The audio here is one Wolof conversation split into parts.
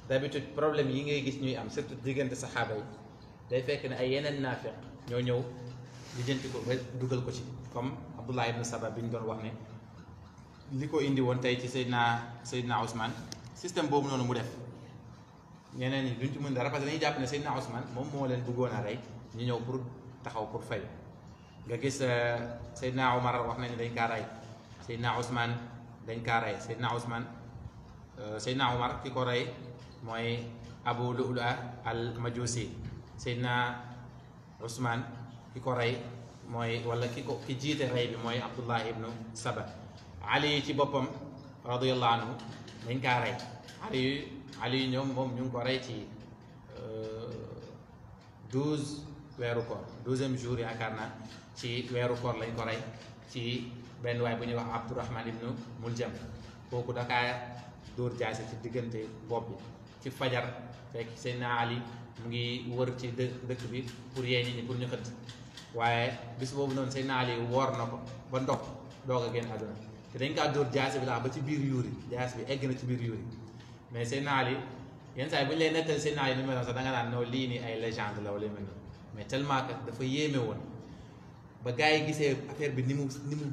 d'habitude problème yi ngay gis ñuy am surtout diggante saxaaba yi day fekk ne ay yeneen naafiq ñoo ñëw lijjanti ko ba dugal ko ci comme Abdullah ibn Saba bi ñu doon wax ne li ko indi woon tey ci Seydina Ousmane système boobu noonu mu def ñeneen ñi duñ ci mën dara parce que dañuy jàpp ne Seydina Ousmane moom moo leen bëggoon a rey ñu ñëw pour taxaw pour fay nga gis Seydina Omar wax nañu dañ kaa rey Seydina Ousmane dañ kaa rey Seydina Omar ki ko rey mooy Abu Lu'lu'a al Majusi Seydina Ousmane ki ko rey mooy wala ki jiite rey bi mooy Abdullah ibnu Saba Ali ci boppam radiyallahu anhu dañ kaa rey Ali ñoom moom ñu ngi ko rey ci 12 weeru koor 12e jour yaakaar naa ci weeru koor lañ ko rey ci benn waay bu ñuy wax Abdurrahman ibnu Muljam kooku dakaa dóor jaase ci diggante bopp bi ci fajar fekk Seydina Ali mu ngi wër ci dëkk bi pour yee nit ñi pour ñu xëtt waaye bis boobu noonu Seydina Ali woor na ko ba ndox doog a génn àdduna te dañ kaa dóor jaase bi laa ba ci biir yuuri jaase bi egg na ci biir yuuri mais Seydina Ali yenn saa yi bu ñu lay nettali Seydina Ali ni meloon sax da nga naan non lii nii ay légende la wala mel noonu mais tellement que dafa yéeme woon ba gars yi gisee affaire bi ni mu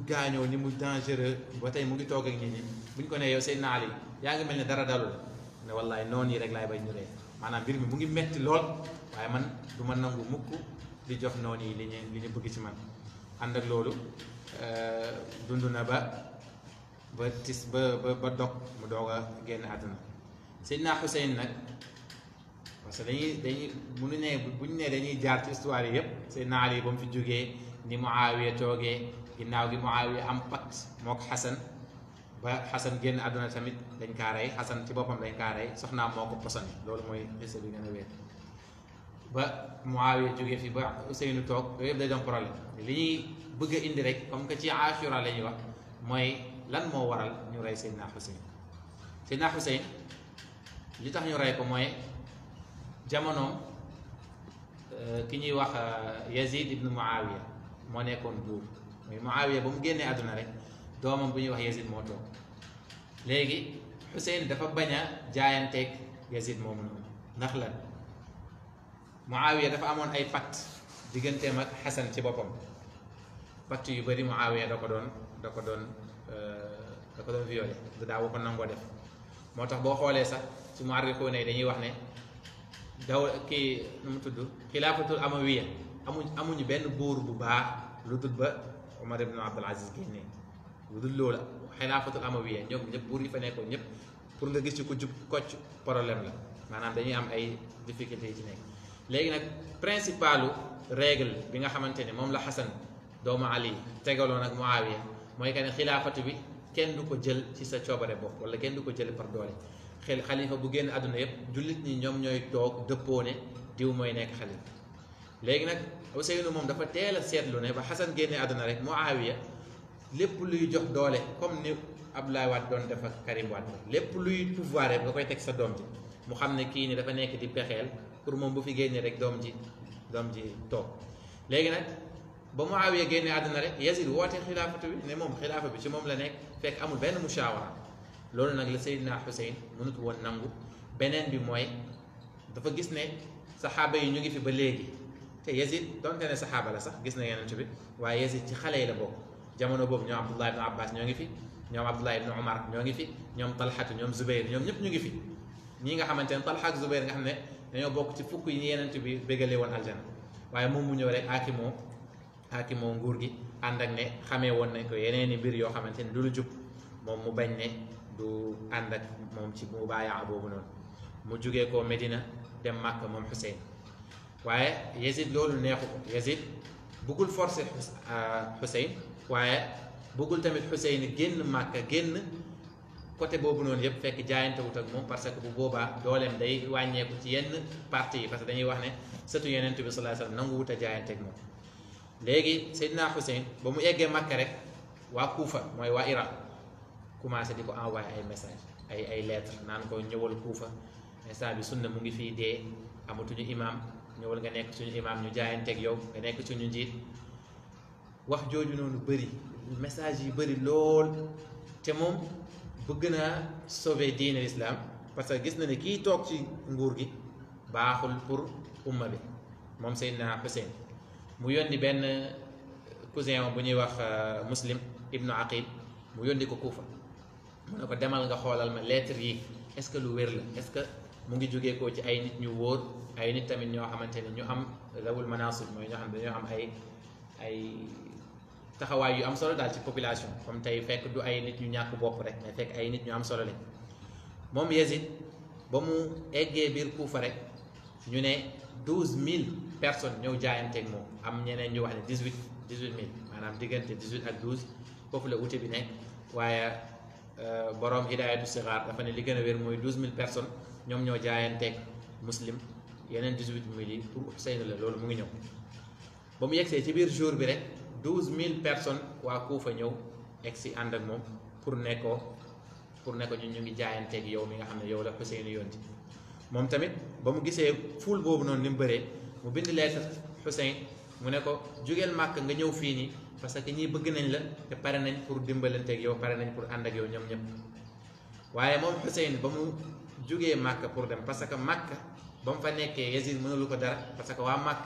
gaañoo ni mu dangereux ba tey mu ngi toog ak nit ñi bu ñu ko nee yow Seydina Ali yaa ngi mel ne dara dalul ne wallaay noonu yi rek laay bay ñu ree maanaam mbir mi mu ngi metti lool waaye man du ma nangu mukk di jox noonu yi li ñu bëgg ci man ànd ak loolu dund na ba dog mu doog a génn àdduna Seydina Xuseyn nag parce que dañuy buñu nee dañuy jaar ci histoire yi yëpp Seydina Ali ba mu fi jógee ni Muawiya toogee ginnaaw gi Muawiya am pacte moo ko Xasan ba Xasan génn àdduna tamit dañ kaa rey Xasan ci boppam dañ kaa rey soxnaam moo ko posone loolu mooy xisa bi gën a wér ba Muawiya jógee fi ba Ousseynou toog yooyu yëpp day doon problème li ñuy bëgg a indi rek comme que ci Ashura la ñuy wax mooy lan moo waral ñu rey Seydina Xuseyn Seydina Xuseyn li tax ñu rey ko mooy jamonoom ki ñuy wax Yazid ibnu Muawiya moo nekkoon buur mooy Muawiya ba mu génnee àdduna rek doomam bu ñuy wax Yazid moo toog léegi Xuseyn dafa bañ a jaayanteeg Yazid moomu noonu ndax lan Muawiya dafa amoon ay pacte digganteem ak Xasan ci boppam pacte yu bëri Muawiya da ko doon violé daawu ko nangoo def moo tax boo xoolee sax ci muarrixuuna yi dañuy wax ne kii nu mu tudd xilaafatul amawiya amuñu benn buur bu baax lu dul ba Omar ibn Abdul Aziz génnee lu dul loolu xilaafatul amawiya ñoom ñëpp buur yi fa nekkoon ñëpp pour nga gis ci ku jub kocc problème la maanaam dañuy am ay difficultés yi ci nekk léegi nag principalu règle bi nga xamante ne moom la Xasan doomu Ali tegaloon ak Muawiya mooy que ne xilaafatu bi kenn du ko jël ci sa coobare bopp wala kenn du ko jël par doole xalifa bu génn àdduna yëpp jullit ñi ñoom ñooy toog dëppoo ne diw mooy nekk xalifa léegi nag Ousseynou moom dafa teel a seetlu ne ba Xasan génnee àdduna rek Muawiya lépp luy jox doole comme ni Abdoulaye Wade doon def ak Karim Wade lépp luy pouvoir rek nga koy teg sa doom ji mu xam ne kii ni dafa nekk di pexeel pour moom bu fi génnee rek doom ji toog léegi nag ba Muawiya génnee àdduna rek Yazid woote xilaafatu bi ne moom xilaafa bi ci moom la nekk fekk amul benn mushawara loolu nag la Seydina Xuseyn mënut woon nangu beneen bi mooy dafa gis ne saxaaba yi ñu ngi fi ba léegi te Yazid donte ne saxaaba la sax gis na Yonent bi waaye Yazid ci xale yi la bokk jamono boobu ñoom Abdullah ibn Abbas ñoo ngi fi ñoom Abdullah ibn Umar ñoo ngi fi ñoom Talxatu ñoom Zubayr ñoom ñëpp ñu ngi fi ñii nga xamante ne Talxa ak Zubayr nga xam ne dañoo bokk ci fukk yi Yonent bi bégalee woon aljana waaye moom mu ñëw rek aakimoo nguur gi ànd ak ne xamee woon nañ ko yeneeni mbir yoo xamante ne du lu jub moom mu bañ ne du ànd ak moom ci mu bàyyaa boobu noonu mu jugee ko Medina dem Màkka moom Xuseyn waaye Yazid loolu neexu ko Yazid bëggul forcer Xuseyn waaye bëggul tamit Xuseyn génn Màkka génn côté boobu noonu yëpp fekk jaayante wut ak moom parce que bu boobaa dooleem day wàññeeku ci yenn parti yi parce que dañuy wax ne sëtu Yonent bi sallallahu alayhi wasallam nangu wut a jaayante ak moom léegi Seydina Xuseyn ba mu eggee Màkka rek waa Kuufa mooy waa Irak commencé di ko envoyé ay message ay lettres naan ko ñëwal Kuufa instant bi sunna mu ngi fii dee amatuñu imam ñëwal nga nekk suñu imam ñu jaayanteeg yow nga nekk suñu njiit wax jooju noonu bëri message yi bëri lool te moom bëgg naa sauver diine l'islam parce que gis na ne kii toog ci nguur gi baaxul pour umma bi moom Seydina Xuseyn mu yónni benn cousin bu ñuy wax Muslim ibnu Aqil mu yónni ko Kuufa mu ne ko demal nga xoolal ma lettre yi est-ce que lu wér la est-ce que mu ngi jógee ko ci ay nit ñu wóor ay nit tamit ñoo xamante ne ñu am lawul manasib mooy ñoo xam ne dañoo am ay taxawaay yu am solo daal ci population comme tey fekk du ay nit ñu ñàkk bopp rek mais fekk ay nit ñu am solo lañ moom Yazid ba mu eggee biir Kuufa rek ñu ne 12000 personnes ñëw jaayanteeg moom am ñeneen ñu wax ne 18000 maanaam diggante 18 ak 12 foofu la ute bi nekk waaye borom Hidaayatu Sigaar dafa ne li gën a wér mooy 12000 personnes ñoom ñoo jaayanteeg Muslim yeneen 18000 yi pour Xuseyn la loolu mu ngi ñëw ba mu yegsee ci biir jour bi rek 12000 personnes waa Kuufa ñëw egg si ànd ak moom pour ne ko ñun ñu ngi jaayanteeg yow mi nga xam ne yow la Xuseyn yónni moom tamit ba mu gisee ful boobu noonu ni mu bëree mu bind lettre Xuseyn mu ne ko jugeel Màkk nga ñëw fii nii parce que ñii bëgg nañ la te pare nañ pour dimbalanteeg yow pare nañ pour ànd ak yow ñoom ñëpp waaye moom Xuseyn ba mu jugee Màkk pour dem parce que Màkk ba mu fa nekkee Yazid mënulu ko dara parce que waa Màkk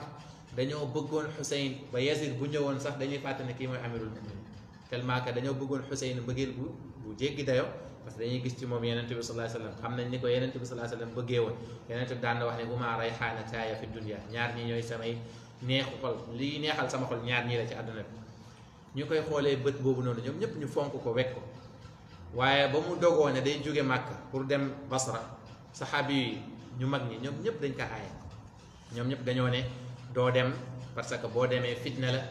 dañoo bëggoon Xuseyn ba Yazid bu ñëwoon sax dañuy fàtte ne kii mooy amirul muminin tellement que dañoo bëggoon Xuseyn mbëggeel bu jéggi dayo parce que dañuy gis ci moom yenente bi sallallahu alayhi wasallam xam nañ ni ko yenente bi sallallahu alayhi wasallam bëggee woon yenente bi daan na wax ne uma rayhaana taaya fi dunya ñaar ñi ñooy samay neexu xol lii neexal sama xol ñaar ñii la ci àdduna bi ñu koy xoolee bët boobu noonu ñoom ñëpp ñu fonk ko wekk ko waaye ba mu dogoo ne day jóge Màkka pour dem Basra saxaabi yi ñu mag ñi ñoom ñëpp dañ ko aaye ñoom ñëpp dañoo ne doo dem parce que boo demee fitna la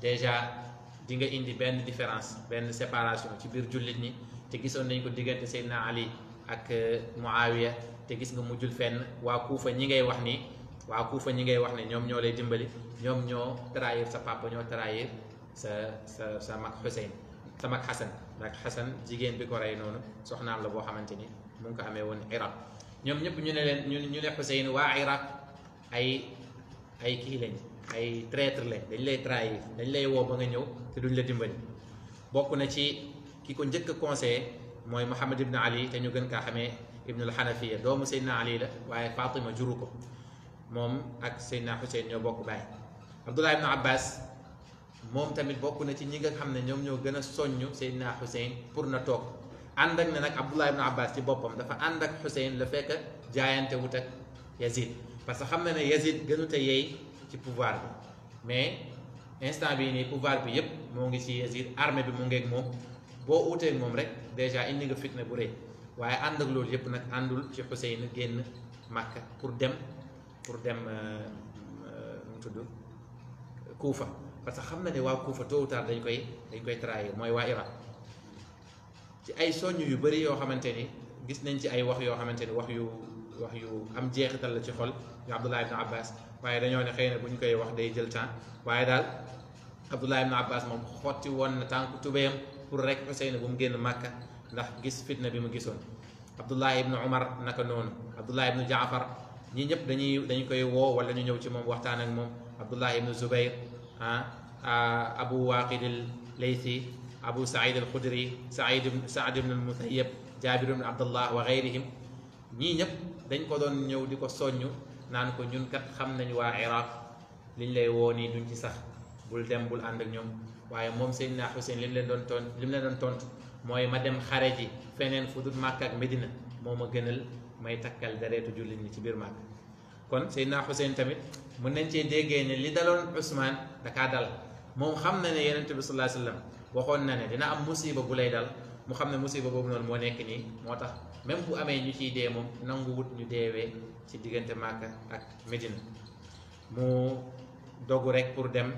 déjà di nga indi benn différence benn séparation ci biir jullit ñi te gisoon nañ ko diggante Seydina Ali ak Muawiya te gis nga mujjul fenn waa Kuufa ñi ngay wax ni ne ñoom ñoo lay dimbali ñoom ñoo trahir sa papa ñoo trahir sa mag Xuseyn sa mag Xasan ndax Xasan jigéen bi ko rey noonu soxnaam la boo xamante ni mu ngi ko amee woon Iraq ñoom ñëpp ñu ne leen ñu ne Xuseyn waa Iraq ay kii lañ ay traître lañ dañ lay trahir dañ lay woo ba nga ñëw te duñ la dimbali bokk na ci ki ko njëkk a conseillé mooy Muhammad ibn Ali te ñu gën kaa xamee ibnul Xanafiya doomu Seydina Ali la waaye Fatima juru ko moom ak Seydina Xuseyn ñoo bokk baay Abdullah ibn Abbas moom tamit bokk na ci ñi nga xam ne ñoom ñoo gën a soññ Seydina Xuseyn pour na toog ànd ak ne nag Abdullah ibn Abbas ci boppam dafa ànd ak Xuseyn la fekk jaayante wut ak Yazid parce que xam na ne Yazid gënut a yeey ci pouvoir bi mais instant bii nii pouvoir bi yépp moo ngi ci Yazid armée bi mu ngeeg moom boo uuteeg moom rek déjà indi nga fitna bu rëy waaye ànd ak loolu yépp nag àndul ci Xuseyn génn Màkka pour dem mu tudd Kuufa parce que xam na ne waa Kuufa tôt ou tard dañ koy trahir mooy waa Irak ci ay soññ yu bëri yoo xamante ni gis nañ ci ay wax yoo xamante ni wax yu am jeexital la ci xol yu Abdullah ibn Abbas waaye dañoo ne xëy na bu ñu koy wax day jël temps waaye daal Abdullah ibn Abbas moom xotti woon na tànk tubéyam pour rek Xuseyn bu mu génn Màkka ndax gis fitna bi mu gisoon Abdullah ibn Umar naka noonu Abdullah ibn Jaafar ñii ñëpp dañu koy woo wala ñu ñëw ci moom waxtaan ak moom Abdullah ibn Zubayr Abu Waaqid al-Laythi Abu Saïd al-Khudri Saad ibn al-Musayyab Jaabir ibn Abdullah wa gayrihim ñii ñëpp dañ ko doon ñëw di ko soññu naan ko ñun kat xam nañu waa Iraq liñ lay woo nii duñ ci sax bul dem bul ànd ak ñoom waaye moom Seydina Xuseyn lim leen doon tontu mooy ma dem xare ji feneen fu dul Màkka ak Medina moo ma gënal may takkal deretu jullit ñi ci biir Màkka kon Seydina Xuseyn tamit mën nañ cee déggee ne li daloon Usmaan dakaa dal moom xam na ne Yonent bi sallallahu alayhi wasallam waxoon na ne dina am musiba bu lay dal mu xam ne musiba boobu noonu moo nekk nii moo tax même bu amee ñu ciy dee moom nangu wut ñu deewee ci diggante Màkka ak Medina mu dogu rek pour dem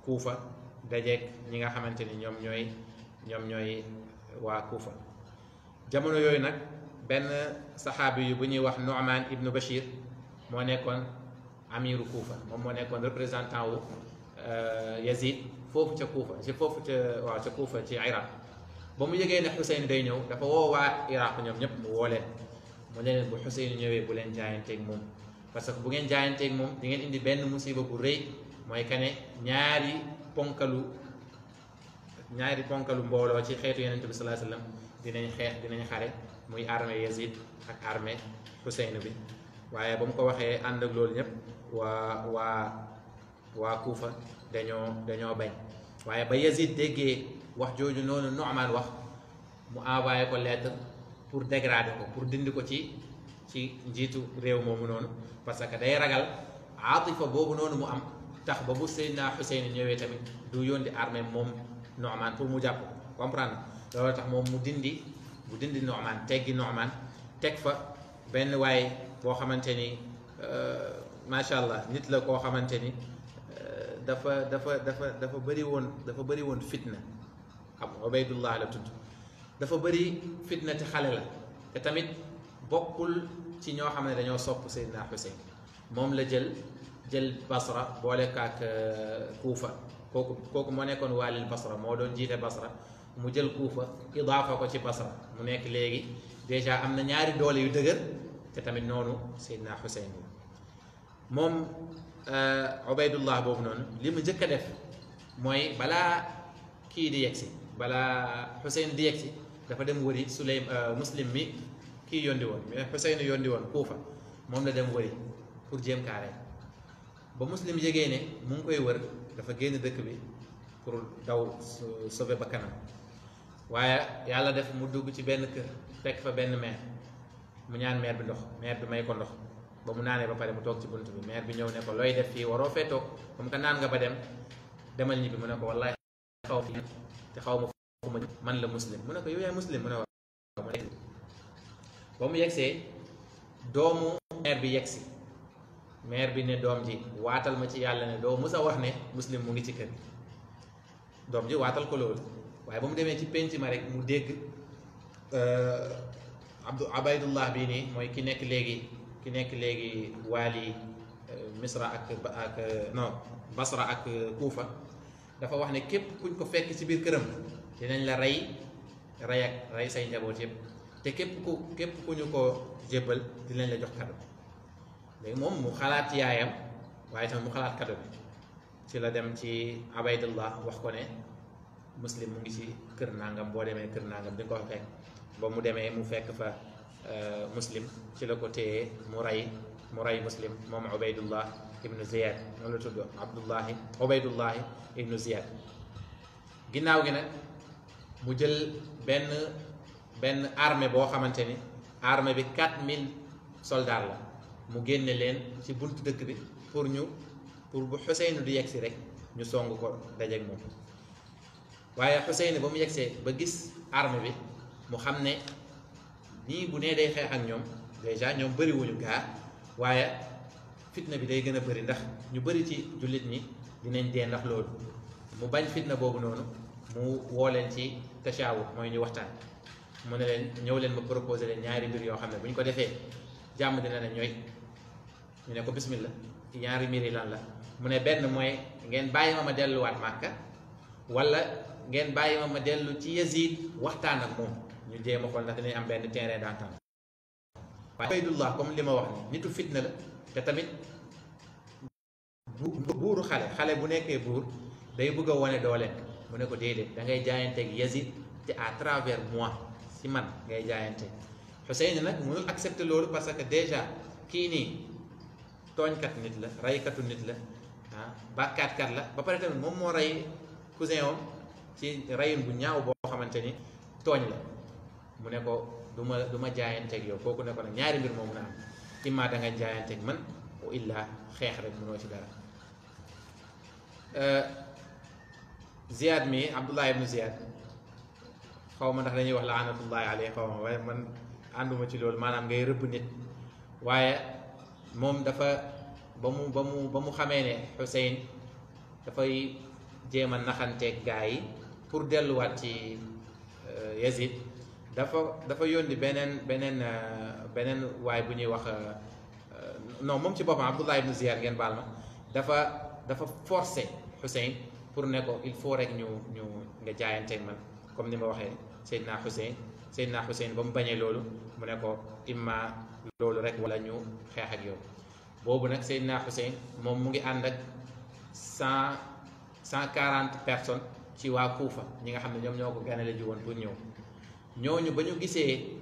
Kuufa dajeeg ñi nga xamante ni ñoom ñooy waa Kuufa jamono yooyu nag benn saxaabi yu bu ñuy wax Nu'man ibnu Bashir moo nekkoon amiru Kuufa moom moo nekkoon représentant wu Yazid foofu ca Kuufa ci Iraq ba mu yëgee ne Xuseyn day ñëw dafa woo waa Iraq ñoom ñëpp mu woo leen mu leen bu Xuseyn ñëwee bu leen jaayanteeg moom parce que bu ngeen jaayanteeg moom di ngeen indi benn musiba bu rëy mooy kane ñaari ponkalu mbooloo ci xeetu Yonent bi sallallahu alayhi wasallam dinañ xeex dinañ xare muy armée Yazid ak armée Xuseyn bi waaye ba mu ko waxee ànd ak loolu ñëpp waa Kuufa dañoo bañ waaye ba Yazid déggee wax jooju noonu Nu'man wax mu envoyé ko lettre pour dégrader ko pour dindi ko ci njiitu réew moomu noonu parce que day ragal aatifa boobu noonu mu am tax ba bu Seydina Xuseyn ñëwee tamit du yónni armée moom Nu'man pour mu jàpp comprendre loolu tax moom mu dindi Nu'man teggi Nu'man teg fa benn waay boo xamante ni macha allah nit la koo xamante ni dafa bëri woon fitna ab Ubaydullah la tudd dafa bëri fitna te xale la te tamit bokkul ci ñoo xam ne dañoo sopp Seydina Xuseyn moom la jël Basra boole kaak Kuufa kooku moo nekkoon waalil Basra moo doon jiite Basra mu jël Kuufa idaafa ko ci Basra mu nekk léegi déjà am na ñaari doole yu dëgër te tamit noonu Seydina Xuseyn moom Ubaydullah boobu noonu li mu njëkk a def mooy balaa kii di yegsi balaa Xuseyn di yegsi dafa dem wëri Muslim mi kii yondi woon mais Xuseyn yondi woon Kuufa moom la dem wëri pour jéem kaare ba Muslim yégee ne mu ngi koy wër dafa génn dëkk bi pour daw sauver ba kanam waaye yàlla def mu dugg ci benn kër fekk fa benn meer mu ñaan meer bi ndox meer bi may ko ndox ba mu naanee ba pare mu toog ci bunt bi meer bi ñëw ne ko looy def fii waroo fee toog comme que naan nga ba dem demal ñibbi mu ne ko wallahi xaw fi te xaw ma fu ma man la Muslim mu ne ko yow yaay Muslim mu ne ko ba mu yegsee doomu meer bi yegsi meer bi ne doom ji waatal ma ci yàlla ne doo mus a wax ne Muslim mu ngi ci kër doom ji waatal ko loolu waaye ba mu demee ci penc ma rek mu dégg Ubaydullah bii nii mooy ki nekk léegi waali Misra ak non Basra ak Kuufa dafa wax ne képp kuñ ko fekk ci biir këram dinañ la rey say njaboot yëpp te képp ku ñu ko jébbal dinañ la jox kado léegi moom mu xalaat yaayam waaye tamit mu xalaat kado bi ci la dem ci Ubaydullah wax ko ne Muslim mu ngi ci kër nangam boo demee kër nangam di nga ko fekk ba mu demee mu fekk fa Muslim ci la ko téye mu rey Muslim moom Ubaydullah ibnu Ziyad noonu la tudd Ubaydullahi ibnu Ziyad ginnaaw gi nag mu jël benn armée boo xamante ni armée bi 4000 soldats la mu génne leen ci buntu dëkk bi pour bu Xuseyn du yegsi rek ñu song ko dajeek moom waaye Xuseyn ba mu yegsee ba gis armée bi mu xam ne nii bu nee day xeex ak ñoom déjà ñoom bëriwuñu gaa waaye fitna bi day gën a bëri ndax ñu bëri ci jullit ñi dinañ dee ndax loolu mu bañ fitna boobu noonu mu woo leen ci tashaawur mooy ñu waxtaan mu ne leen ñëw leen ma proposé leen ñaari mbir yoo xam ne bu ñu ko defee jàmm dina ne ñooy ñu ne ko bismillah ñaari mbir yi lan la mu ne benn mooy ngeen bàyyi ma delluwaat Màkka wala ngeen bàyyi ma dellu ci Yazid waxtaan ak moom ñu jéem a xool ndax dinañ am benn terrain d'entente waaye Ubaydullah comme li ma wax ni nitu fitna la te tamit buuru xale bu nekkee buur day bëgg a wone dooleen mu ne ko déedéet da ngay jaayanteeg Yazid te à travers moi si man ngay jaayante Xuseyn nag mënul accepter loolu parce que déjà kii nii tooñkat nit la reykatu nit la bàkkaatkat la ba pare tamit moom moo rey cousin om ci reyin bu ñaaw boo xamante ni tooñ la mu ne ko du ma jaayanteeg yow kooku ne ko nag ñaari mbir moom na am imma da nga jaayanteeg man wa illa xeex rek mënoo ci dara Ziyad mi Abdullah ibnu Ziyad xaw ma ndax dañuy wax laanatullahi alayhi xaw ma waaye man ànduma ci loolu maanaam ngay rëbb nit waaye moom dafa ba mu xamee ne Xuseyn dafay jéem a naxanteeg gaa yi pour delluwaat ci Yazid dafa yónni beneen waay bu ñuy wax non moom ci boppam Abdullah ibnu Ziyad ngeen baal ma dafa forcé Xuseyn pour ne ko il faut rek ñu nga jaayanteeg man comme ni ma waxee Seydina Xuseyn ba mu bañee loolu mu ne ko imma loolu rek wala ñu xeex ak yow boobu nag Seydina Xuseyn moom mu ngi ànd ak 140 personnes ci waa Kuufa ñi nga xam ne ñoom ñoo ko ganale ji woon pour ñëw ñooñu ba ñu gisee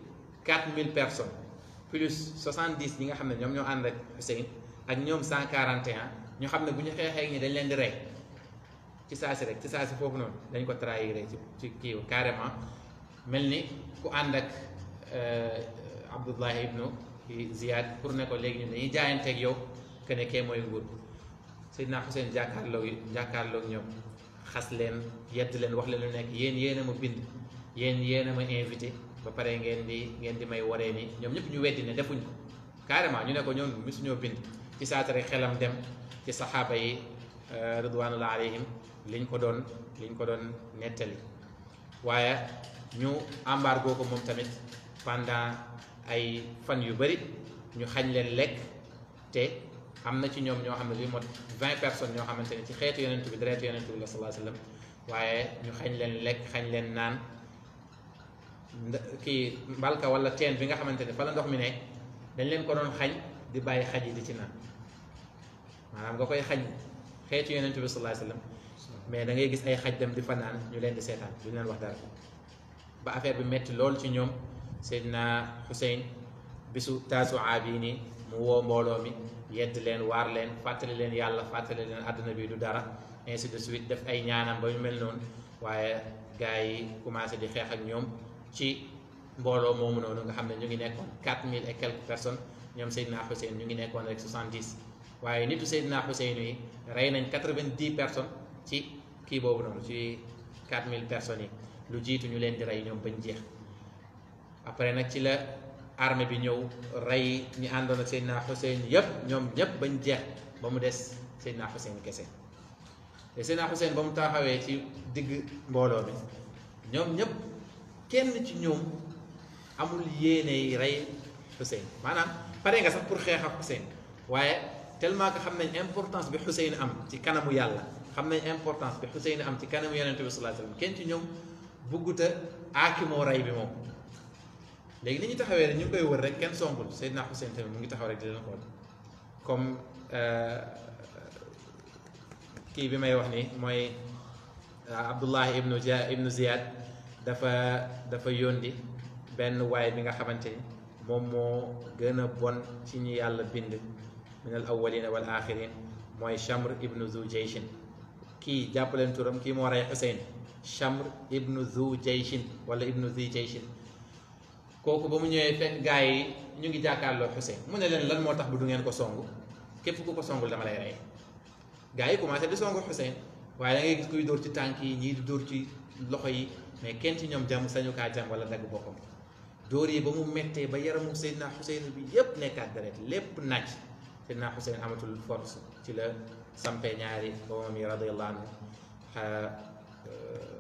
4000 personnes plus 70 ñi nga xam ne ñoom ñoo ànd ak Hussein ak ñoom 141 ñu xam ne bu ñu xeexee ñi dañ leen di rey ci saasi rek ci saasi foofu noonu dañ ko trahir ci kii carrément mel ni ku ànd ak Abdullahi ibnu Ziyad pour ne ko léegi ñun dañuy jaayanteeg yow que ne kee mooy nguur Seydina Hussein jàkkaarloog ñoom xas leen yedd leen wax leen lu nekk yéen a ma bind yéen a ma invité ba pare ngeen di may waree ni ñoom ñëpp ñu weddi ne defuñ ko carrément ñu ne ko ñoom misuñoo bind ci saata rek xelam dem ci saxaaba yi ridwanullah alayhim liñ ko doon nettali waaye ñu embargo ko moom tamit pendant ay fan yu bari ñu xañ leen lekk te am na ci ñoom ñoo xam ne li mot 20 personnes ñoo xamante ne ci xeetu yonent bi deretu yonent bi la sallallahu alayhi wasallam waaye ñu xañ leen lekk xañ leen naan kii mbalka wala teen bi nga xamante ne fa la ndox mi nekk dañ leen ko doon xañ di bàyyi xaj yi di ci naan maanaam nga koy xañ xeetu yonent bi sallallahu alayhi wasallam mais da ngay gis ay xaj dem di fa naan ñu leen di seetaan duñ leen wax dara ba affaire bi metti lool ci ñoom Seydina Hussein bisu Tasu'a bii nii mu woo mbooloo mi yedd leen waar leen fàttali leen yàlla fàttali leen àdduna bi du dara ainsi de suite def ay ñaanam ba ñu mel noonu waaye gars yi commencé di xeex ak ñoom ci mbooloo moomu noonu nga xam ne ñu ngi nekkoon 4000 et quelques personnes ñoom Seydina Hussein ñu ngi nekkoon rek 70 waaye nitu Seydina Hussein yi rey nañ 90 personnes ci kii boobu noonu ci 4000 personnes yi lu jiitu ñu leen di rey ñoom bañ jeex après nag ci la armée bi ñëw rey ñi àndoon ak Seydina Hussein yëpp ñoom ñëpp bañ jeex ba mu des Seydina Hussein kese te Seydina Hussein ba mu taxawee ci digg mbooloo bi ñoom ñëpp kenn ci ñoom amul yéene rey Hussein maanaam pare nga sax pour xeex ak Hussein waaye tellement que xam nañ importance bi Hussein am ci kanamu yàlla xam nañ importance bi Hussein am ci kanamu yonent bi sallallahu alayhi wasallam kenn ci ñoom bugguta aakimoo rey bi moom léegi ni ñu taxawee rek ñu ngi koy wër rek kenn songul Seydina Hussein tamit mu ngi taxaw rek di leen xool comme kii bi may wax ni mooy Abdullahi ibnu Ziyad dafa yóndi benn waay bi nga xamante ni moom moo gën a bon ci ñi yàlla bind min al awwalina wal axirin mooy Shamr ibnu Zu Jayshin kii jàppaleen turam kii moo rey Hussein Shamr ibnu Zu Jayshin wala ibnu Zu Jayshin kooku ba mu ñëwee fekk gaa yi ñu ngi jàkkaarloo Hussein mu ne leen lan moo tax bu du ngeen ko songu képp ku ko songul dama lay rey gaa yi commencé di songu Hussein waaye da ngay gis kuy dóor ci tànk yi ñii di dóor ci loxo yi mais kenn ci ñoom jàmm sañu kaa jàmm wala dagg boppam dóor yi ba mu mettee ba yaramu Seydina Hussein bi yépp nekkaat deret lépp naaj Seydina Hussein amatul force ci la sampee ñaari doomam yi radiyallahu anhu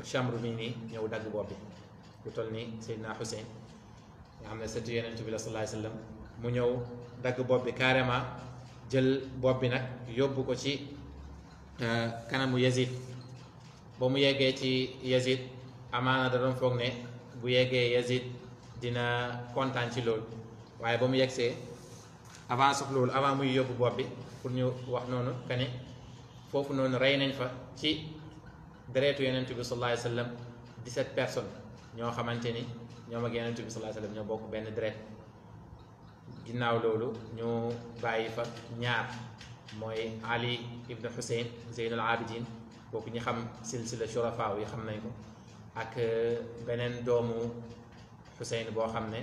Chamr mi nii ñëw dagg bopp bi ku toll ni Seydina Hussein nga xam ne sëtu yonent bi la sallallahu alayhi wasallam mu ñëw dagg bopp bi carrément jël bopp bi nag yóbbu ko ci kanamu Yazid ba mu yeggee ci Yazid amaana da doon foog ne bu yeggee Yazid dina kontaan ci loolu waaye ba mu yeggsee avant sax loolu avant muy yóbbu bopp bi pour ñu wax noonu que ne foofu noonu rey nañ fa ci deretu yonent bi sallallahu alayhi wasallam 17 personnes ñoo xamante ni ñoom ak yonent bi sallallahu alayhi wasallam ñoo bokk benn deret ginnaaw loolu ñu bàyyi fa ñaar mooy Ali ibn Hussein Zeynul Abidin kooku ñi xam silsila shurafaa yi xam nañ ko ak beneen doomu Hussein boo xam ne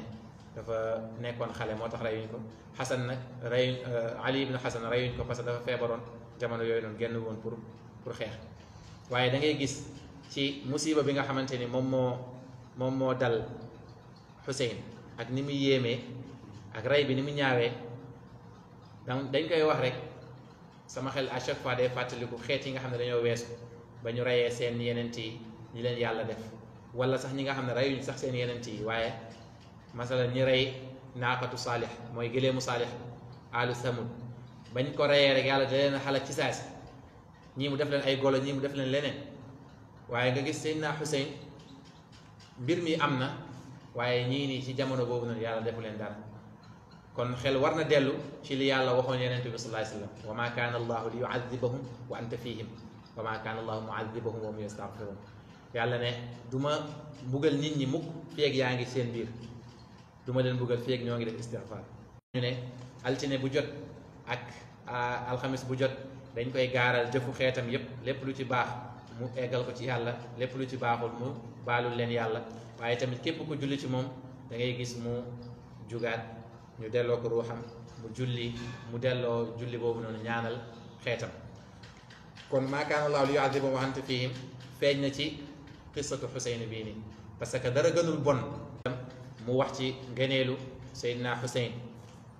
dafa nekkoon xale moo tax reyuñ ko Xasan nag reyuñ Ali ibn Xasan reyuñ ko parce que dafa feebaroon jamono yooyu noonu génn woon pour xeex waaye da ngay gis ci musiba bi nga xamante ni moom moo dal Hussein ak ni mu yéemee ak rey bi ni mu ñaawee donc dañ koy wax rek sama xel à chaque fois day fàttaliku xeet yi nga xam ne dañoo weesu ba ñu reyee seen yenent yi ñi leen yàlla def wala sax ñi nga xam ne reyuñ sax seen yenent yi waaye masala ñi rey naaqatu saalix mooy gëleemu saalix alu samud bañ ko reyee rek yàlla da leen xalak ci saasi ñii mu def leen ay golo ñii mu def leen leneen waaye nga gis Seydina Hussein mbir mi am na waaye ñii nii ci jamono boobu noonu yàlla defu leen dara kon xel war na dellu ci li yàlla waxoon yonent bi sallallahu alayhi wasallam wa ma kaana allahu li yu'adhibahum wa anta fihim wa ma kaana allahu mu'adhibahum wa hum yastaghfirun yàlla ne du ma mbugal nit ñi mukk feeg yaa ngi seen biir du ma leen buggal fii ak ñoo ngi def istighfar. ñu ne altine bu jot ak alxamis bu jot dañ koy gaaral jëfu xeetam yépp, lépp lu ci baax mu eggal ko ci yàlla, lépp lu ci baaxul mu baalul leen yàlla. waaye tamit képp ku julli ci moom da ngay gis mu jugaat ñu delloo ko ruuxam, mu julli mu delloo julli boobu noonu ñaanal xeetam. kon maa kaana Allaahu li yu'adhibahum wa anta fihim feeñ na ci qissatu Xuseyn bii nii, parce que dara gënul bon mu wax ci ngëneelu Seydina Xuseyn.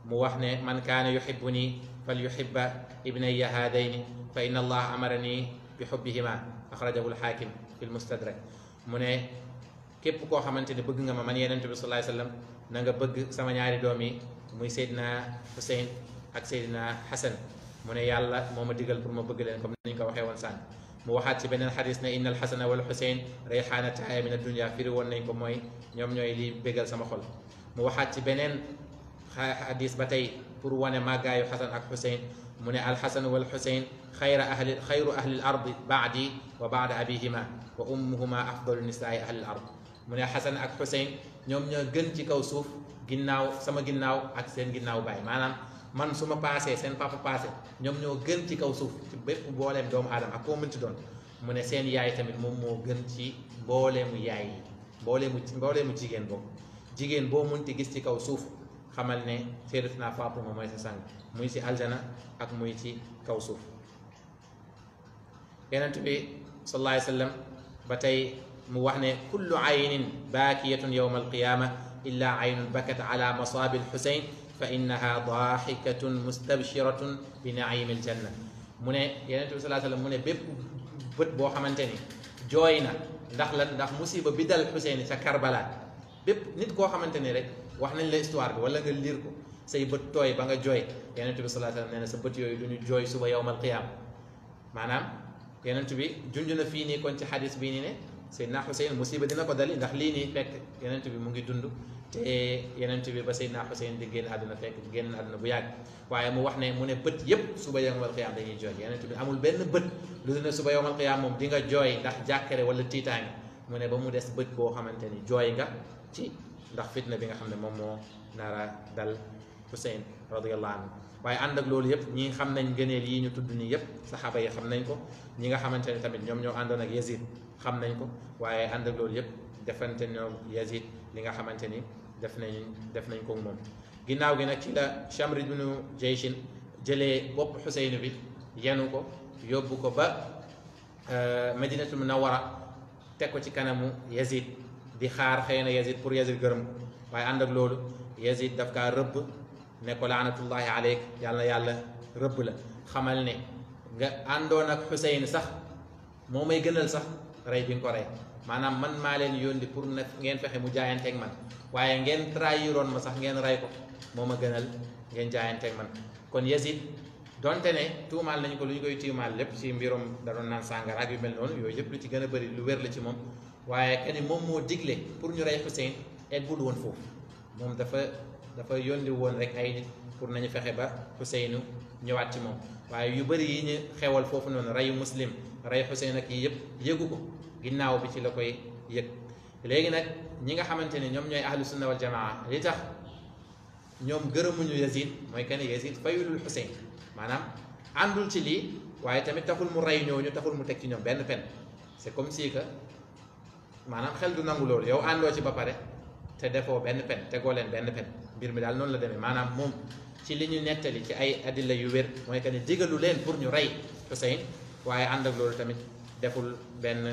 mu wax ne man kaana yuhibbuni fal yuhibba ibnayya haadayni fa inna allaha amarani bi hubbihima axrajahu alxaakim fi lmustadrak. mu ne képp koo xamante ne bëgg nga ma man Yonent bi sallallahu alayhi wa sallam na nga bëgg sama ñaari doom yi muy Seydina Xuseyn ak Seydina Xasan. mu ne yàlla moo ma digal pour ma bëgg leen comme niñ ko waxee woon sànq. mu waxaat ci beneen xadis ne inna alxasana wal Xuseyn rayxaanataaya min addunya firi woon nañ ko mooy ñoom ñooy li bégal sama xol. mu waxaat ci beneen xadis ba tey pour wane màggaayu Xasan ak Xuseyn. mu ne alxasanu wal Xuseyn xayru ahli l ardi baadi wa baada abihima wa ummuhuma afdalu nisaai ahli l ard. mu ne Xasan ak Xuseyn ñoom ñoo gën ci kaw suuf ginnaaw sama ginnaaw ak seen ginnaaw baay. maanaam man su ma paasee seen papa paase ñoom ñoo gën ci kaw suuf ci bépp mbooleem doomu aadama ak koo mënti doon. mu ne seen yaay tamit moom moo gën ci mbooleemu yaay yi, mbooleemu jigéen boobu. jigéen boo mënti gis ci kaw suuf xamal ne Sayyidatuna Fatima mooy sa sang, muy ci aljana ak muy ci kaw suuf. Yonent bi sallallahu alayhi wa sallam ba tey mu wax ne kullu aynin baakiyatun yawma alqiyama illa aynun bakat ala masaabi alxusayn fa innaha daxikatun mustabshiratun bi naimi aljanna. mu ne Yonent bi sallallahu alayhi wa sallam mu ne bépp bët boo xamante ni jooy na ndax lan, ndax musiba bi dal Xuseyn ca Karbala. bépp nit koo xamante ni rek wax nañ la histoire bi wala nga liir ko say bët tooy ba nga jooy, Yonent bi sallallahu alayhi wa sallam nee na sa bët yooyu du ñu jooy suba yawmal qiyaama. maanaam Yonent bi junj na fii nii kon ci xadis bii nii ne Seydina Xuseyn musiba dina ko dali ndax lii nii fekk Yonent bi mu ngi dund, te Yonent bi ba Seydina Xuseyn di génn àdduna fekk génn àdduna bu yàgg. waaye mu wax ne mu ne bët yépp suba yawmal qiyaama dañuy jooy. Yonent bi amul benn bët lu ne suba yawmal qiyaama moom di nga jooy ndax jàkkare wala tiitaange. mu ne ba mu des bët boo xamante ni jooy nga ci ndax fitna bi nga xam ne moom moo nara dal Xuseyn radiyallahu anhu. waaye ànd ak loolu yëpp ñi xam nañ gëneel yi ñu tudd nii yëpp saxaaba yi xam nañ ko, ñi nga xamante ne tamit ñoom ñoo àndoon ak Yazid xam nañ ko. waaye ànd ak loolu yëpp defante ñoom Yazid li nga xamante ni def nañ ko moom. ginnaaw gi nag ci la Shamr ibnu Jayshin jëlee bopp Xuseyn bi yenu ko yóbbu ko ba Madinatul Munawwara teg ko ci kanamu Yazid di xaar xëy na Yazid pour Yazid gërëm. waaye ànd ak loolu Yazid daf kaa rëbb ne ko laanatullahi aleyk, yàlla rëbb la. xamal ne nga àndoon ak Xuseyn sax moo may gënal sax rey bi nga ko rey. maanaam man maa leen yónni pour na ngeen fexe mu jaayanteeg man, waaye ngeen trahiroon ma sax ngeen rey ko moo ma gënal ngeen jaayanteeg man. kon Yazid donte ne tuumaal nañ ko lu ñu koy tuumaal lépp ci mbirum da doon naan sàngara ak yu mel noonu, yooyu yëpp lu ci gën a bëri lu wér la ci moom. waaye que ni moom moo digle pour ñu rey Xuseyn eggul woon foofu. moom dafa yónni woon rek ay nit pour nañu fexe ba Xuseynu ñëwaat ci moom. waaye yu bëri yi ñu xewal foofu noonu, reyu Muslim, rey Xuseyn ak yi yëpp yëgu ko, ginnaaw bi ci la koy yëg. léegi nag ñi nga xamante ne ñoom ñooy ahlu sunna wal jamaa, li tax ñoom gërëmuñu Yazid mooy que ne Yazid fayulul Xuseyn, maanaam àndul ci lii, waaye tamit taxul mu rey ñooñu, taxul mu teg ci ñoom benn pen. c'est comme si que maanaam xel du nangu loolu, yow àndoo ci ba pare te defoo benn pen, tegoo leen benn pen. mbir mi daal noonu la demee. maanaam moom ci li ñu nettali ci ay adilla yu wér mooy que ne digalu leen pour ñu rey Xuseyn, waaye ànd ak loolu tamit deful benn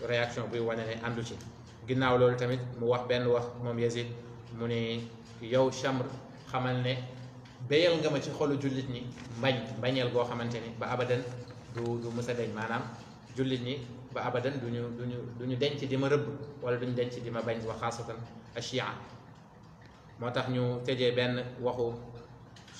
réaction buy wane ne àndu ci. ginnaaw loolu tamit mu wax benn wax moom Yazid, mu ne yow Shamr xamal ne béyal nga ma ci xolu jullit ñi mbañeel goo xamante ni ba abadan du mësa deñ. maanaam jullit ñi ba abadan duñu denc di ma rëbb wala duñu denc di ma bañ, wa xaasatan ashia. moo tax ñu tëjee benn waxu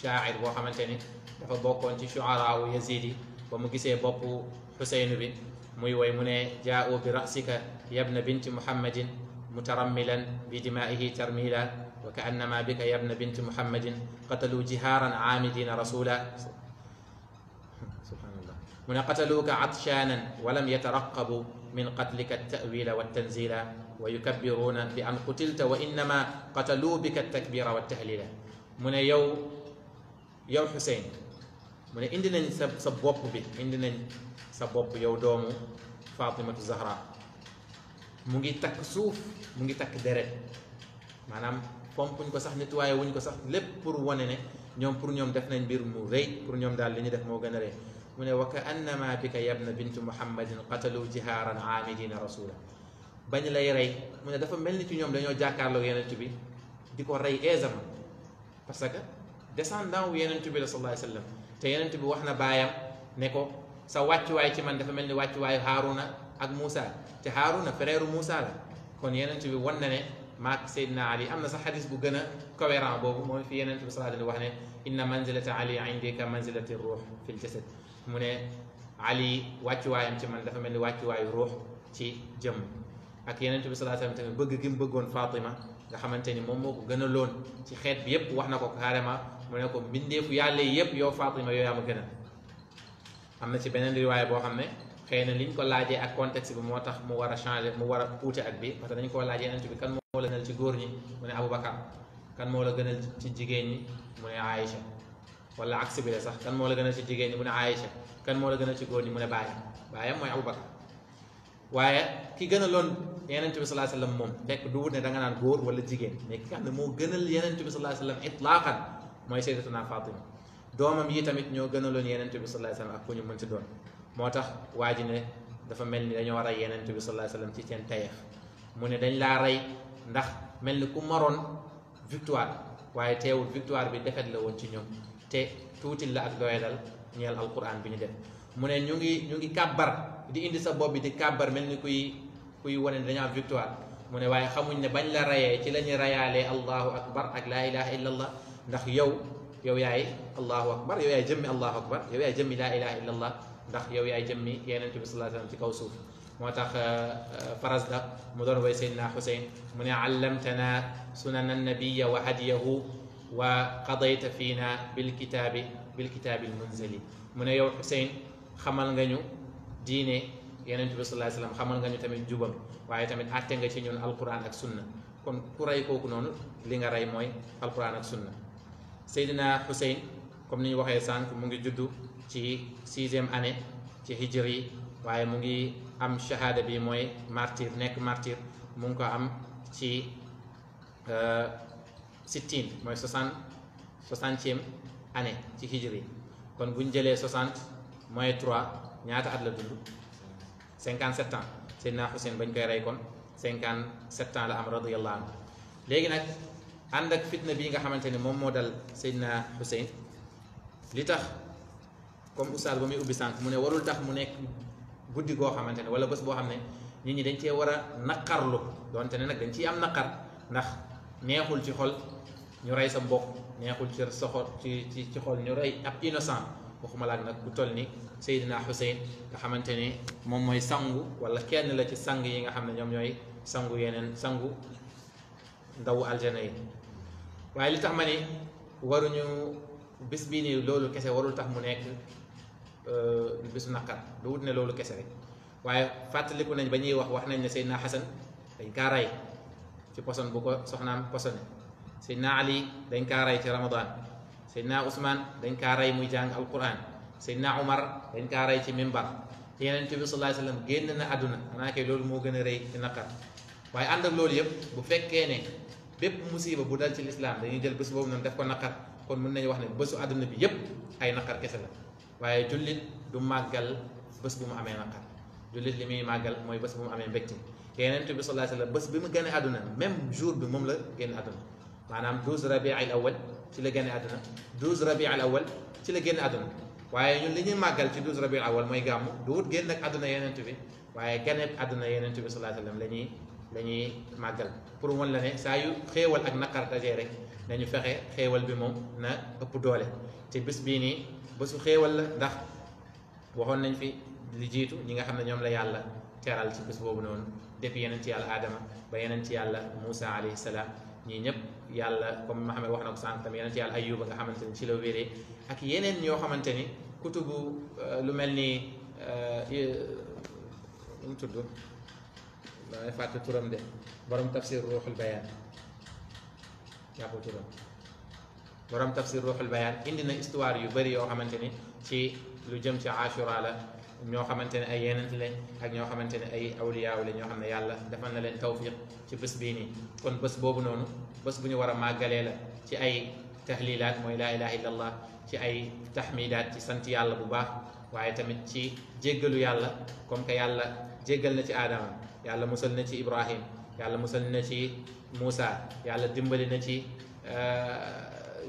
shaa'ir boo xamante ni dafa bokkoon ci shu'araawu Yazid yi. ba mu gisee boppu Xuseyn bi muy woy mu ne jaa'u bi ra'sika yabna binti muhammadin mutarammilan bi dimaa'ihi tarmila wa ka'annama bika yabna binti muhammadin qatalu jihaaran aamidina rasula. subhanallah. mu ne qataluuka atshanan wa lam yataraqabu min qatlika at-ta'wila wat-tanzila ويكبرون بأن قتلت وإنما قتلوا بك التكبير والتهليل من يو حسين من عندنا سبوب بي عندنا سبوب يو دومو فاطمة الزهراء مونغي تك سوف مونغي تك درت manam fompuñ ko sax nettoyé wuñ ko sax lépp pour wane ne ñoom pour ñoom def nañ mbir mu rëy pour ñoom daal li ñu def moo gën a rëy mu ne wa ka annama bika yabna bintu muhammadin qatalu jihaaran aamidina rasula bañ lay rey mu ne dafa mel ni ci ñoom dañoo jàkkaarloo yenent bi di ko rey aisément parce que descendant wu yenent bi la sallallahu alayhi wa sallam te yenent bi wax na baayam ne ko sa wàccuwaay ci man dafa mel ni wàccuwaayu Haaruna ak Moussa te Haaruna frère Moussa la kon yenent bi wan na ne maak Seydina Ali am na sax xadis bu gën a cohérent boobu mooy fi yenent bi sallallahu alayhi wa sallam wax ne inna manzilata Ali indi ka manzilati ruux fil jasad mu ne Ali wàccuwaayam ci man dafa mel ni wàccuwaayu ruux ci jëmm ak yenent bi sallallahu alayhi wa sallam tamit bëgg gi mu bëggoon Fatima nga xamante ni moom moo ko gën a loon ci xeet bi yépp wax na ko carrément mu ne ko mbindeefu yàlla yépp yow Fatima yow yaa ma gën a am na ci beneen riwaaya boo xam ne xëy na liñ ko laajee ak contexte bi moo tax mu war a changer mu war a uute ak bi parce que dañ ko laajee yenent bi kan moo la gënal ci góor ñi mu ne Aboubacar kan moo la gënal ci jigéen ñi mu ne Aïcha wala aksi bi la sax kan moo la gënal ci jigéen ñi mu ne Aïcha kan moo la gënal ci góor ñi mu ne baayam mooy Aboubacar waaye ki gën a loon yenent bi sallallahu alayhi wasallam moom fekk du wut ne da nga naan góor wala jigéen mais ki nga xam ne moo gënal yenent bi sallallahu alayhi wasallam itlaqan mooy sayyidatuna Fatima doomam yi tamit ñoo gën a loon yenent bi sallallahu alayhi wasallam ak ku ñu mënti doon moo tax waa ji ne dafa mel ni dañoo rey yenent bi sallallahu alayhi wasallam ci seen tayeef mu ne dañ laa rey ndax mel ni ku maroon victoire waaye teewul victoire bi defet la woon ci ñoom te tuuti la ak doyadal ñeel alquran bi ñu def mu ne ñu ngi kàbbar di indi sa bopp bi di kàbbar mel ni kuy wane ne dañoo am victoire mu ne waaye xamuñ ne bañ la rayee ci la ñu rayaalee allahu akbar ak laa ilaha illa allah ndax yow yaay allahu akbar yow yaay jëmmi allahu akbar yow yaay jëmmi laa ilaha illa allah ndax yow yaay jëmmi yenent bi sallallahu alayhi wasallam ci kaw suuf moo tax Farazda mu doon way Seydina Xuseyn mu ne allamtana sunana nabiya wa hadiyahu wa qadayta fiina bilkitaabi almunzali mu ne yow Xuseyn xamal nga ñu diine yenent bi sallallahu alayhi wasallam xamal nga ñu tamit jubam waaye tamit àtte nga ci ñun alquran ak sunna kon ku rey kooku noonu li nga rey mooy alquran ak sunna Seydina Xuseyn comme ni ñu waxee sànq mu ngi juddu ci 6e année ci hijri waaye mu ngi am shahada bi mooy martyr nekk martyr mu ngi ko am ci 60 mooy 60e année ci hijri kon bu ñu jëlee 60 mooy 3 ñaata at la dund 57 ans Seydina Xuseyn bañ koy rey kon 57 ans la am radiyallahu anhu léegi nag ànd ak fitna bii nga xamante ni moom moo dal Seydina Xuseyn li tax comme oustaz ba muy ubbi sànq mu ne warul tax mu nekk guddi goo xamante ne wala bés boo xam ne nit ñi dañ cee war a naqarlu donte ne nag dañ ciy am naqar ndax neexul ci xol ñu rey sa mbokk neexul ci sa xol ci xol ñu rey ab innocent waxuma laak nag ku toll ni Seydina Xuseyn nga xamante ni moom mooy sangu wala kenn la ci sang yi nga xam ne ñoom ñooy sangu yeneen sangu ndawu aljana yi waaye li tax ma ni waruñu bis bii nii loolu kese warul tax mu nekk bisu naqar du wut ne loolu kese rek waaye fàttaliku nañ ba ñuy wax nañ ne Seydina Xasan dañ kaa rey ci poson bu ko soxnaam posone Seydina Ali dañ kaa rey ci Ramadan Seydina Ousmane dañ kaa rey muy jàng alquran Seydina Omar dañ kaa rey ci mimbar Yonent bi sallallahu alayhi wa sallam génn na àdduna xanaa kay loolu moo gën a rëy ci naqar waaye ànd ak loolu yëpp bu fekkee ne bépp musiba bu dal ci lislaam dañuy jël bés boobu noonu def ko naqar kon mën nañu wax ne bésu àdduna bi yëpp ay naqar kese la waaye jullit du màggal bés bu mu amee naqar jullit li muy màggal mooy bés bu mu amee mbégte Yonent bi sallallahu alayhi wa sallam bés bi mu génne àdduna même jour bi moom la génn àdduna maanaam 12 rabiul awal ci la génne àdduna 12 rabiul awal ci la génn àdduna waaye ñun li ñuy màggal ci 12 rabiul awal mooy gàmmu du wut génn ak àdduna Yonent bi waaye génne àdduna Yonent bi sallallahu alayhi wa sallam la ñuy màggal pour wan la ne saa yu xéewal ak naqar dajee rek nañu fexe xéewal bi moom na ëpp doole te bés bii nii bésu xéewal la ndax waxoon nañ fi li jiitu ñi nga xam ne ñoom la yàlla teral ci bés boobu noonu depuis yeneen ci yàlla Adama ba yeneen ci yàlla Moussa alayhi salaam ñii ñëpp yàlla comme Muhammad wax na ko sànq tam yeneen ci yàlla Ayyuba nga xamante ni ci la wéree ak yeneen ñoo xamante ni kutubu lu mel ni mu tudd damay fàtte turam de borom tafsir ruuxul bayaan jàpp turam borom tafsir ruuxul bayaan indi na histoire yu bëri yoo xamante ni ci lu jëm ci Ashura la ñoo xamante ne ay yenent lañ ak ñoo xamante ne ay awliyaaw la ñoo xam ne yàlla defal na leen tawfiq ci bés bii nii kon bés boobu noonu bés bu ñu war a màggalee la ci ay tahlilaat mooy laa ilaha illa allah ci ay tahmidaat ci sant yàlla bu baax waaye tamit ci jéggalu yàlla comme que yàlla jéggal na ci aadama yàlla musal na ci ibrahim yàlla musal na ci Muusa yàlla dimbali na ci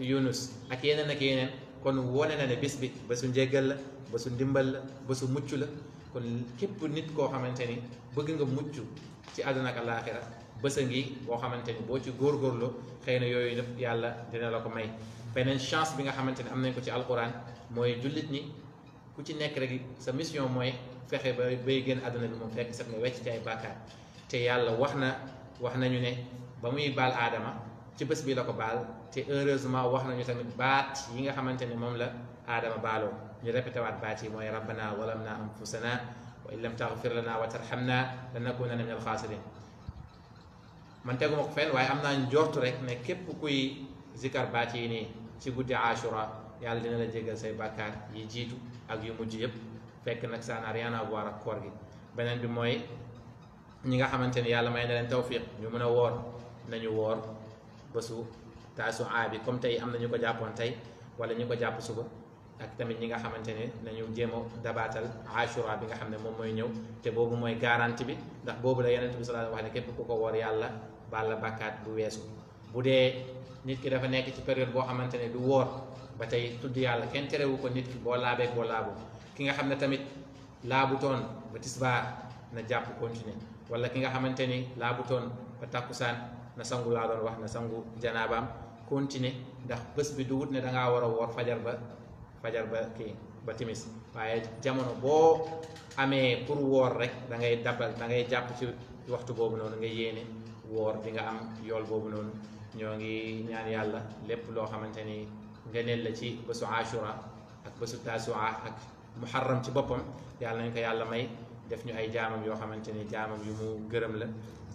Yunus ak yeneen kon wone na ne bis bi bésu njéggal la bésu ndimbal la bésu mucc la kon képp nit koo xamante ni bëgg nga mucc ci àdduna ak alaaxira bés a ngi boo xamante ni boo ci góorgóorlu xëy na yooyu yëpp yàlla dina la ko may beneen chance bi nga xamante ni am nañ ko ci alquran mooy jullit ñi ku ci nekk rek sa mission mooy fexe ba bay génn àdduna bi moom fekk sax nga wecc ci ay bàkkaar te yàlla wax nañu ne ba muy baal aadama ci bés bi la ko baal te heureusement wax nañu tamit baat yi nga xamante ni moom la aadama baaloo ñu répété waat baat yi mooy rabbana walamna anfusana wa in lam taghfir lana wa tarhamna lanakunanna min alxaasirin man teguma ko fenn waaye am naa njortu rek ne képp kuy zikar baat yi nii ci guddi Ashura yàlla dina la jéggal say bàkkaar yi jiitu ak yu mujj yëpp fekk nag ça n'a rien à voir ak koor gi beneen bi mooy ñi nga xamante ni yàlla may na leen tawfiq ñu mën a woor nañu woor bésu Taasu'a bi comme tey am na ñu ko jàppoon tey wala ñu ko jàpp suba ak tamit ñi nga xamante ne nañu jéem a dabaatal Ashura bi nga xam ne moom mooy ñëw te boobu mooy garanti bi ndax boobu la Yonent bi sallallahu alayhi wa sallam wax ne képp ku ko woor yàlla baal la bàkkaat bu weesu bu dee nit ki dafa nekk ci période boo xamante ne du woor ba tey tudd yàlla kenn terewu ko nit ki boo laabeeg boo laabu ki nga xam ne tamit laabutoon ba tisbaar na jàpp continuer wala ki nga xamante ni laabutoon ba tàkkusaan na sangu laa doon wax na sangu janaabaam continuer ndax bés bi du wut ne dangaa war a woor fajar ba kii ba timis waaye jamono boo amee pour woor rek da ngay dabal da ngay jàpp ci waxtu boobu noonu nga yéene woor di nga am yool boobu noonu ñoo ngi ñaan yàlla lépp loo xamante ni ngëneel la ci bésu Ashura ak bésu Taasu'a ak muharram ci boppam yàlla nañ ko yàlla may def ñu ay jaamam yoo xamante ni jaamam yu mu gërëm la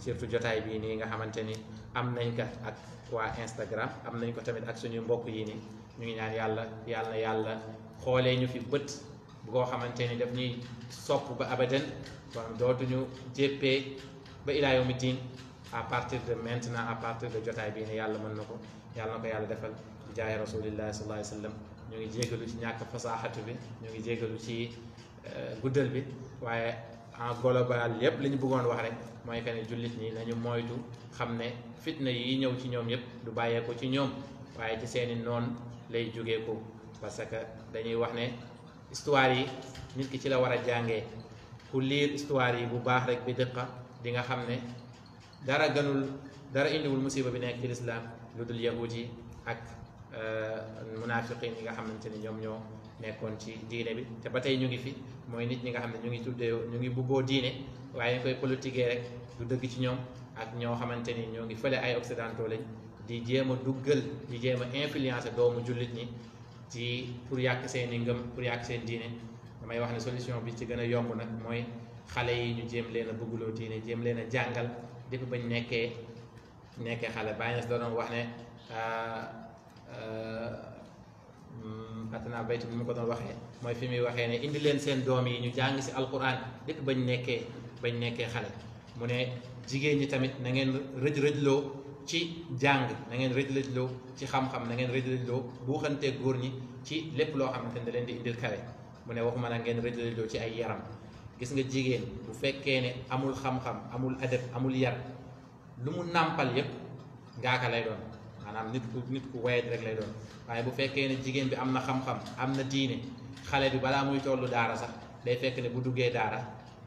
surtout jotaay bii nii nga xamante ni am nañ ko ak waa Instagram am nañ ko tamit ak suñu mbokk yi nii ñu ngi ñaan yàlla xoolee ñu fi bët bu koo xamante ni daf ñuy sopp ba abadan kon dootuñu jéppee ba ilaa yawmi diin à partir de maintenant à partir de jotaay bii nii yàlla mën na ko yàlla defal ci jaay rasulillahi sallallahu alayhi wa sallam ñu ngi jégalu ci ñàkk fasaaxatu bi ñu ngi jégalu ci guddal bi waaye en global yépp li ñu bëggoon wax rek mooy que ne jullit ñi nañu moytu xam ne fitna yi ñëw ci ñoom yépp du bàyyeeko ci ñoom waaye ci seeni noon lay jógee ko parce que dañuy wax ne histoire yi nit ki ci la war a jàngee ku liir histoire yi bu baax rek bi dëqa di nga xam ne dara indiwul musiba bi nekk ci lislaam lu dul yahud yi ak munafiqin yi nga xamante ni ñoom ñoo nekkoon ci diine bi te ba tey ñu ngi fi mooy nit ñi nga xam ne ñu ngi tuddee ñu ngi bubboo diine waaye ñu koy politiquer rek du dëgg ci ñoom ak ñoo xamante ni ñoo ngi fële ay occidentaux lañ di jéem a duggal di jéem a influencer doomu jullit ñi ci pour yàq seen i ngëm pour yàq seen diine damay wax ne solution bi ci gën a yomb nag mooy xale yi ñu jéem leen a bëgguloo diine jéem leen a jàngal depuis bañ nekkee xale bàyyi na si doon wax ne xatanaa baytu bi mu ko doon waxee mooy fi muy waxee ne indi leen seen doom yi ñu jàng si alquran depuis bañ nekkee xale mu ne jigéen ñi tamit na ngeen rëj-rëjloo ci jàng na ngeen rëj-rëjloo ci xam-xam na ngeen rëj-rëjloo buuxantee góor ñi ci lépp loo xamante ne da leen di indil kawe mu ne waxuma nag ngeen rëj-rëjloo ci ay yaram gis nga jigéen bu fekkee ne amul xam-xam amul adab amul yar lu mu nàmpal yépp ngaaka lay doon maanaam nit ku wayet rek lay doon waaye bu fekkee ne jigéen bi am na xam-xam am na diine xale bi balaa muy tollu daara sax day fekk ne bu duggee daara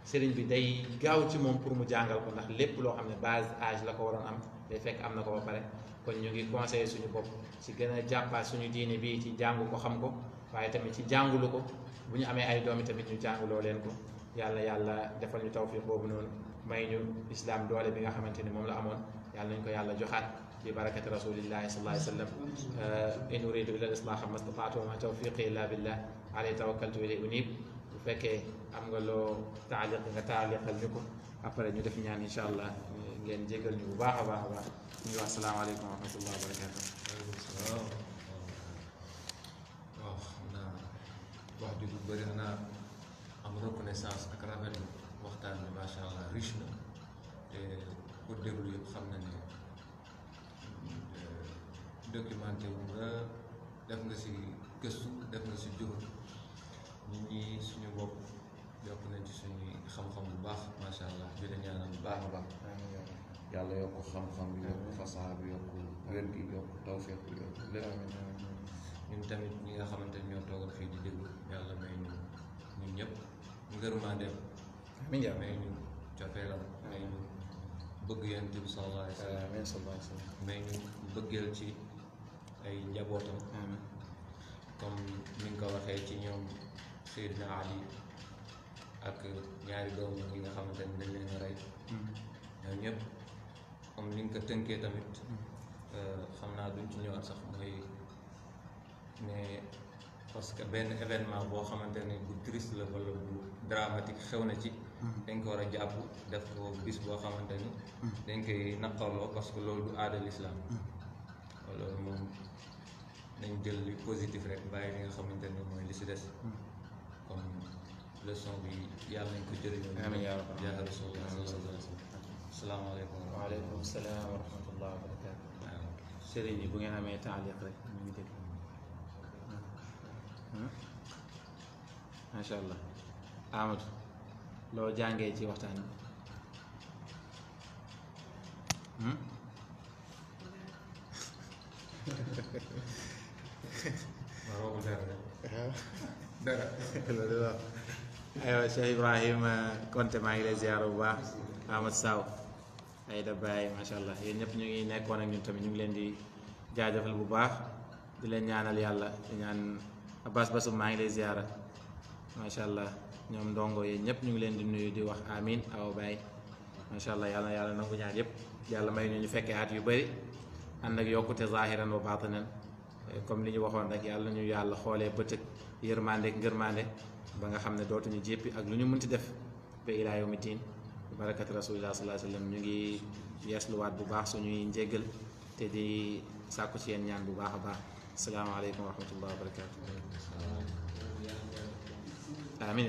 sëriñ bi day gaaw ci moom pour mu jàngal ko ndax lépp loo xam ne base âge la ko waroon am day fekk am na ko ba pare kon ñu ngi conseillé suñu bopp ci gën a jàppaat suñu diine bii ci jàngu ko xam ko waaye tamit ci jàngulu ko bu ñu amee ay doomi tamit ñu jànguloo leen ko yàlla defal ñu tawfiq boobu noonu may ñu islam doole bi nga xamante ni moom la amoon yàlla nañ ko yàlla joxaat bi barakati rasulillahi sallallahu alayhi wa sallam in uridu illa al-islaha ma stata'tu wa ma tawfiqi illa billah alayhi tawakkaltu wa ilayhi unib bu fekkee am nga loo taaliq nga taaliqal ñu ko après ñu def ñaan incha allah ngeen jégal ñu bu baax a baax a baax ñu ngi wax salaamaaleykum wa rahmatullah wa barakatu. waaw xam naa wax ji bu bëri naa am reconnaissance ak rafetlu waxtaan bi macha allah riche na te pour déglu yëpp xam na ne documenté wu nga def nga si gëstu def nga si jóg nit ñi suñu bopp yokk nañ ci suñuy xam-xam bu baax macha allah di la ñaanal bu baax a baax yàlla yokk xam-xam bi yokk fasaa bi yokk wér gi yokk tawfeex bi yokk lépp ñun tamit ñi nga xamante ni ñoo toogal fii di déglu yàlla may ñu ñun ñëpp ngërmandeem may ñu cofeelam may ñu bëgg yonent bi sallallahu alayhi wa sallam may ñu bëggeel ci ay njabootam comme ni nga ko waxee ci ñoom Seydina Ali ak ñaari doom yi nga xamante ni dañ leen a rey ñoom ñëpp comme ni nga ko tënkee tamit xam naa duñ ci ñëwaat sax mooy ne parce que benn événement boo xamante ne bu triste la wala bu dramatique xew na ci dañ ko war a jàpp def ko bis boo xamante ni dañ koy naqarloo parce que loolu du aada l'islam loolu moom nañ jël li positif rek bàyyi li nga xamante ne mooy li si des comme leçon bi yàlla nañ ko jëriñoo yaa rasulullah sallallahu alayhi wa sallam asalaamaaleykum waaleykum salaam wa rahmatullah wa barakatu. sëriñ yi bu ngeen amee taaliq rek ñu ngi dégg macha allah Amadou loo jàngee ci waxtaan bi waaw dara dara aywa Cheikh Ibrahima Konte maa ngi lay ziar bu baax Amadou Saw Aïda Baye macha allah yéen ñëpp ñu ngi nekkoon ak ñun tamit ñu ngi leen di jaajëfal bu baax di leen ñaanal yàlla di ñaan Abbas Basum maa ngi lay ziara macha allah ñoom ndongo yéen ñëpp ñu ngi leen di nuyu di wax amin aw Baye macha allah yàlla na yàlla nangu ñaan yëpp yàlla may ñu fekkee at yu bëri ànd ak yokkute zahiran wa batinan comme li ñu waxoon rek yàlla ñu yàlla xoolee bëtëg yërmande ak ngërmande ba nga xam ne dootuñu jéppi ak lu ñu mënti def ba ilaa yawmi diin barakati rasulillah sallallahu alayhi wa sallam ñu ngi yeesluwaat bu baax suñuy njéggal te di sàkku ci yéen ñaan bu baax a baax asalaamaaleykum wa rahmatullah wa barakatu amin